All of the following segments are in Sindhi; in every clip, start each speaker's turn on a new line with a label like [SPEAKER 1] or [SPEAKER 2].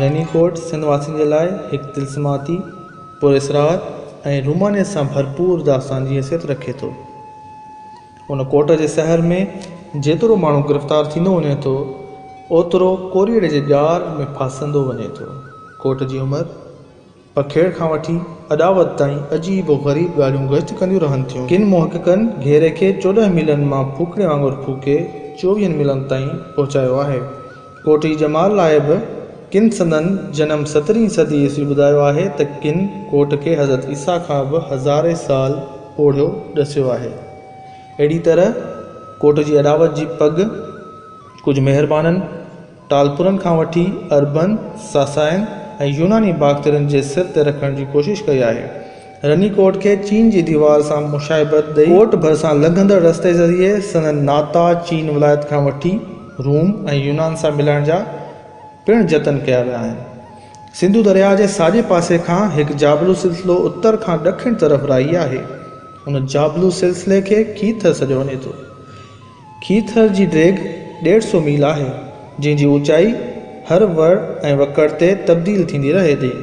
[SPEAKER 1] رني ڪوٽ سنڌ واسين جي لاء هڪ طلسماتي، پراسرار ۽ رومانيت سان ڀرپور داستان جي حيثيت رکي ٿو. ان ڪوٽ جي سحر ۾ جيترو ماڻهو گرفتار ٿيندو وڃي ٿو، اوترو ڪوريئڙي جي ڄار ۾ ڦاسندو وڃي ٿو. ڪوٽ جي عمر پکيڙ کان وٺي اڏاوت تائين عجيب و غريب ڳالهيون گشت ڪنديون رهن ٿيون. ڪن محققن گهيري کي 14 ميلن مان ڦوڪڻي وانگر ڦوڪي 24 ميلن تائين پهچايو آهي. ڪوٽ جي ڄمار لاء به ڪن سندن جنم سترهين صدي عيسوي ٻڌايو آهي ته ڪن ڪوٽ کي حضرت عيسيٰ کان به هزارين سال پوڙهو ڏسيو آهي. اهڙي طرح ڪوٽ جي اڏاوت جي پڳ ڪجهه مهربانن ٽالپرن کان وٺي عربن، ساسانين ۽ يوناني باخترين جي سر تي رکڻ جي ڪوشش ڪئي آهي. رني ڪوٽ کي چين جي ديوار سان مشابهت ڏئي ڪوٽ ڀرسان لنگهندڙ رستي ذريعي سندن ناتا چين ولايت کان وٺي روم ۽ يونان سان ملائڻ جا پڻ جتن ڪيا ويا آهن. سنڌو درياهه جي ساڄي پاسي کان هڪ جابلو سلسلو اتر کان ڏکڻ طرف راهي آهي. ان جابلو سلسلي کي کيرٿر سڏيو وڃي ٿو. کيرٿر جي ڊيگهه ڏيڍ سو ميل آهي، جنهن جي اوچائي هر ور ۽ وڪڙ تي تبديل ٿيندي رهي ٿي.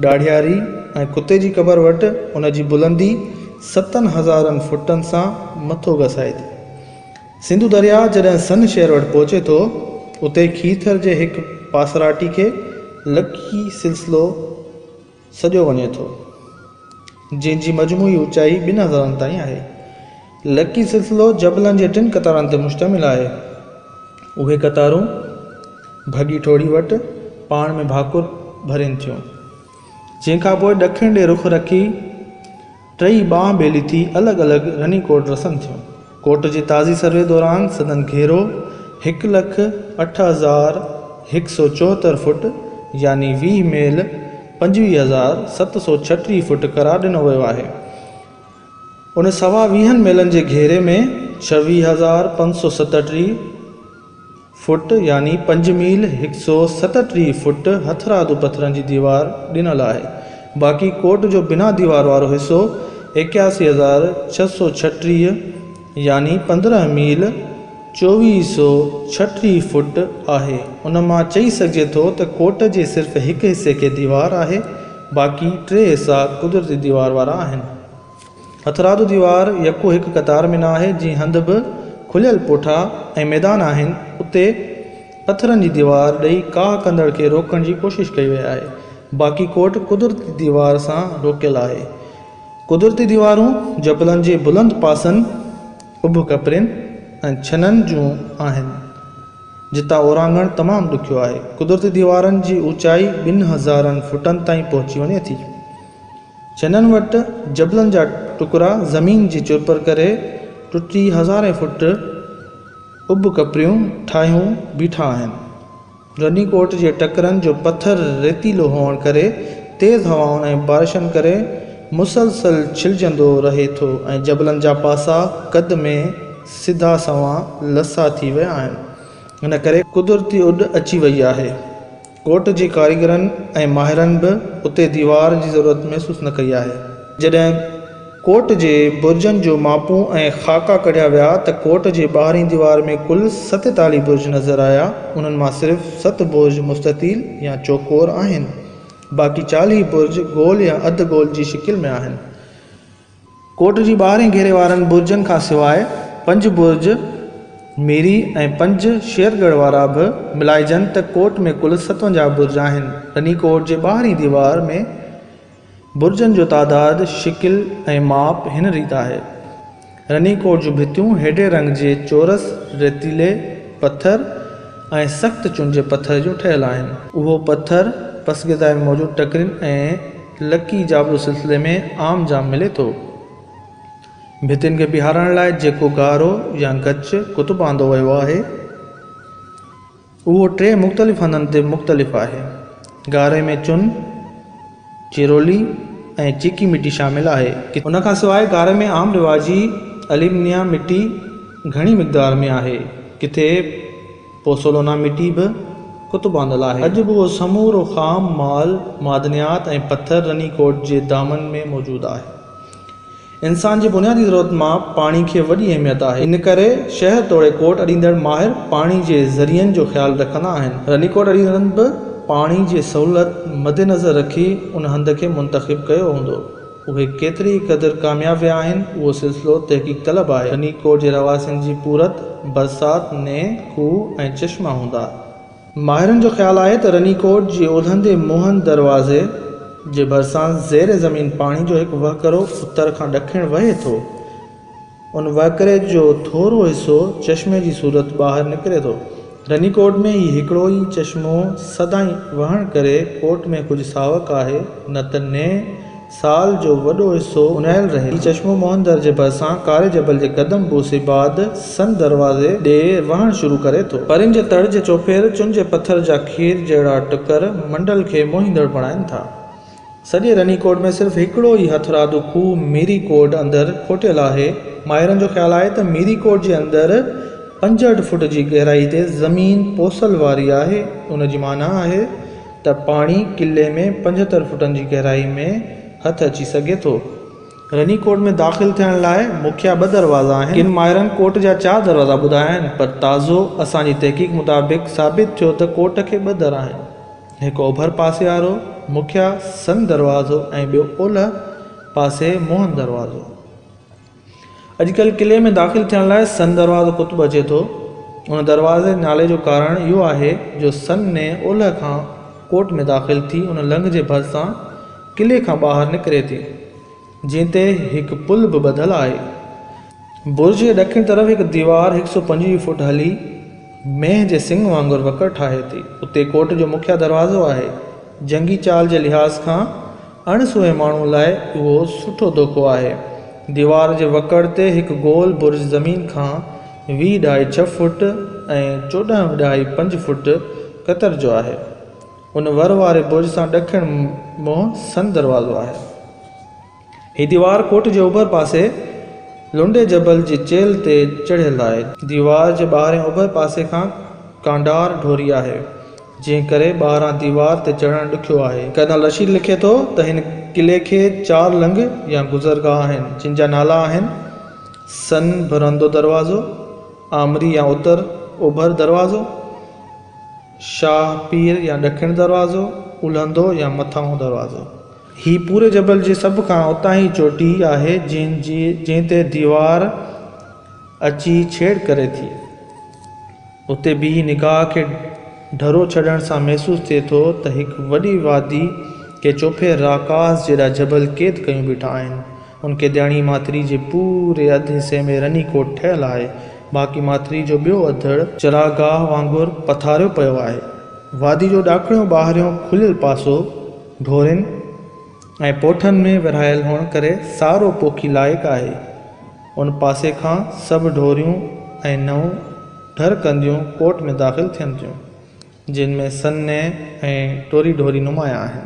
[SPEAKER 1] ڏاڙهياري ۽ ڪتي جي قبر وٽ ان جي بلندي ستن هزارن فوٽن سان مٿو گسائي ٿي. سنڌو درياهه جڏهن سن شهر وٽ پهچي ٿو، اتي کيرٿر جي هڪ پاسراٽي کي لڪي سلسلو سڏيو وڃي ٿو. جنهن جي مجموعي اوچائي ٻن هزارن تائين آهي. لڪي سلسلو جبلن جي ٽن قطارن تي مشتمل آهي. اهي قطارون ڀڳي ٺوڙهي وٽ پاڻ ۾ ڀاڪر ڀرين ٿيون. جنهن کان پوء ڏکڻ ڏي رخ رکي ٽئي ٻانهن ٻيلي ٿي الڳ الڳ رني ڪوٽ رسن ٿيون. ڪوٽ جي تازي سروي دوران سندن گهيرو 1,08,174 فوٽ يعني 20 ميل 25,736 فوٽ قرار ڏنو ويو آهي. ان سوا ويهن ميلن جي گهيري ۾ 26,537 فوٽ يعني پنج ميل 137 فوٽ هٿرادو پٿرن جي ديوار ڏنل آهي. باقي ڪوٽ جو بنا ديوار وارو حصو 81,636 يعني 15 ميل 2,436 فوٽ آهي. ان مان چئي سگهجي ٿو ته ڪوٽ جي صرف هڪ حصي کي ديوار آهي، باقي ٽي حصا قدرتي ديوار وارا آهن. هٿرادو ديوار يڪو هڪ قطار ۾ نه آهي، جنهن هنڌ به کليل پوٺا ۽ ميدان آهن، اتي پٿرن جي ديوار ڏئي ڪاهه ڪندڙ کي روڪڻ جي ڪوشش ڪئي وئي آهي. باقي ڪوٽ قدرتي ديوار سان روڪيل آهي. قدرتي ديوارون جبلن جي بلند پاسن، اڀ ڪپرين ۽ ڇنن جون آهن، جتان اورانگهڻ تمام ڏکيو آهي. قدرتي ديوارن جي اوچائي ٻن هزارن فوٽن تائين پهچي وڃي ٿي. ڇنن وٽ جبلن جا ٽڪرا زمين جي چرپر ڪري ٽٽي هزارين فوٽ اڀ ڪپريون ٺاهيون بيٺا آهن. رني ڪوٽ جي ٽڪرن جو پٿر ريتيلو هئڻ ڪري تيز هوائن ۽ بارشن ڪري مسلسل ڇلجندو رهي ٿو ۽ جبلن جا پاسا قد ۾ سڌا سنوان لسا ٿي ويا آهن. ان ڪري قدرتي اڏ اچي وئي آهي. ڪوٽ جي ڪاريگرن ۽ ماهرن به اتي ديوار جي ضرورت محسوس نه ڪئي آهي. جڏهن ڪوٽ جي برجن جو ماپون ۽ خاڪا ڪڍيا ويا ته ڪوٽ جي ٻاهرين ديوار ۾ ڪل 47 برج نظر آيا، انهن مان صرف ست برج مستطيل يا چوڪور آهن، باقي 40 برج گول يا اڌ گول جي شڪل ۾ آهن. ڪوٽ جي ٻاهرين گهيري وارن برجن کان سواء پنج برج ميري ۽ پنج شيرڳڙهه وارا به ملائجن ته ڪوٽ ۾ ڪل 57 برج آهن. رني ڪوٽ جي ٻاهرين ديوار ۾ برجن جو تعداد، شڪل ۽ ماپ هن ريت آهي. رني ڪوٽ جون ڀتيون هيڊي رنگ جي چورس ريتيلي پٿر ۽ سخت چن جي پٿر جون ٺهيل آهن. اهو پٿر پسگردائي ۾ موجود ٽڪرين ۽ لڪي جابلو سلسلي ۾ عام جام ملي ٿو. ڀتين کي بيهارڻ لاء جيڪو گارو يا گچ ڪتب آندو ويو آهي، اهو ٽي مختلف هنڌن تي مختلف آهي. گاري ۾ چن، چيرولي ۽ چيڪي مٽي شامل آهي. ان کان سواء گاري ۾ عام رواجي اليمنيا مٽي گهڻي مقدار ۾ آهي. ڪٿي پوسولونا مٽي به ڪتب آندل آهي. اڄ به اهو سمورو خام مال، معدنيات ۽ پٿر رني ڪوٽ جي دامن ۾ موجود آهي. انسان جي بنيادي ضرورت مان پاڻي کي وڏي اهميت آهي. ان ڪري شهر توڙي ڪوٽ اڏيندڙ ماهر پاڻي جي ذريعن جو خيال رکندا آهن. رني ڪوٽ اڏيندڙن به پاڻي جي سهولت مدنظر رکي ان هنڌ کي منتخب ڪيو هوندو. اهي ڪيتري قدر ڪامياب ويا آهن، اهو سلسلو تحقيق طلب آهي. رني ڪوٽ جي رهواسين جي پورت برسات، نئين، کوهه ۽ چشما هوندا. ماهرن جو خيال آهي ته رني ڪوٽ جي اولهندي موهن دروازي جي ڀرسان زير زمين پاڻي جو هڪ وهڪرو اتر کان ڏکڻ وهي ٿو. ان وهڪري جو ٿورو حصو چشمي جي صورت ٻاهر نڪري ٿو. رني ڪوٽ ۾ هي هڪڙو ئي چشمو سدائين وهڻ ڪري ڪوٽ ۾ ڪجهه ساوڪ آهي، نه ته نئين سال جو وڏو حصو اڃايل رهي. هي چشمو موهن در جي ڀرسان ڪاري جبل جي قدم بوسي بعد سن دروازي ڏي وهڻ شروع ڪري ٿو. پرين جي تڙ جي چوڦير چن جي پٿر جا کير جهڙا ٽڪر منڊل کي موهيندڙ بڻائين ٿا. سڄي رني ڪوٽ ۾ صرف هڪڙو ئي هٿرادو کوهه ميري ڪوٽ اندر کوٽيل آهي. ماهرن جو خيال آهي ته ميري ڪوٽ جي اندر 65 فوٽ جي گهرائي تي زمين پوسل واري آهي. ان جي معنيٰ آهي ته پاڻي قلعي ۾ 75 فوٽن جي گهرائي ۾ هٿ اچي سگهي ٿو. رني ڪوٽ ۾ داخل ٿيڻ لاء مکيه ٻه دروازا آهن. ڪن ماهرن ڪوٽ جا چار دروازا ٻڌايا آهن، پر تازو اسان جي تحقيق مطابق ثابت ٿيو ته ڪوٽ کي ٻه در آهن. هڪ اوڀر پاسي وارو مکيه سن دروازو ۽ ٻيو اولهه پاسي موهن دروازو. اڄڪلهه قلعي ۾ داخل ٿيڻ لاء سن دروازو ڪتب اچي ٿو. ان دروازي جي نالي جو ڪارڻ اهو آهي جو سن نئين اولهه کان ڪوٽ ۾ داخل ٿي ان لنگهه جي ڀرسان قلعي کان ٻاهر نڪري ٿي، جنهن تي هڪ پل به ٻڌل آهي. برج جي ڏکڻ طرف هڪ ديوار 125 فوٽ هلي مينهن جي سڱ وانگر وڪڙ ٺاهي ٿي. اتي ڪوٽ جو مکيه دروازو آهي. جنگي چال جي لحاظ کان اڻ سونهين ماڻهوء لاء اهو سٺو دوکو آهي. ديوار جي وڪڙ تي هڪ گول برج زمين کان 20.6 فوٽ ۽ 14.5 فوٽ قطر جو آهي. ان ور واري برج سان ڏکڻ منهن سن دروازو آهي. هي ديوار ڪوٽ جي اوڀر پاسي لنڊي جبل جي چيلهه تي چڙهيل آهي. ديوار جي ٻاهرين اوڀر پاسي کان ڪانڊار ڍوري آهي، جنهن ڪري ٻاهران ديوار تي چڙهڻ ڏکيو آهي. ڪرنل رشيد لکي ٿو ته هن قلعي کي چار لنگهه يا گذرگاهه آهن، جن جا نالا آهن، سن ڀرندو دروازو، آمري يا اتر اوڀر دروازو، شاهه پير يا ڏکڻ دروازو، الهندو يا مٿانهون دروازو. هي پوري جبل جي سڀ کان اتاهين چوٽي آهي، جنهن تي ديوار اچي ڇيڙ ڪري ٿي. اتي بيهي نگاهه کي ڍرو ڇڏڻ سان محسوس ٿئي ٿو ته هڪ وڏي وادي کي چوڦير راڪاس جيڏا جبل قيد ڪيون بيٺا آهن. ان قيدياڻي ماٿري جي پوري اڌ حصي ۾ رني ڪوٽ ٺهيل آهي. باقي ماٿري جو ٻيو اڌڙ چراگاهه وانگر پٿاريو پيو آهي. وادي جو ڏاکڻيون ٻاهريون کليل پاسو ڍورين ۽ پوٺن ۾ ورهايل هئڻ ڪري سارو پوکي لائق آهي. ان پاسي کان سڀ ڍوريون ۽ نئون ڍر ڪنديون ڪوٽ ۾ داخل ٿين ٿيون، جن ۾ سن نئين ۽ ٽوري ڍوري نمايان آهن.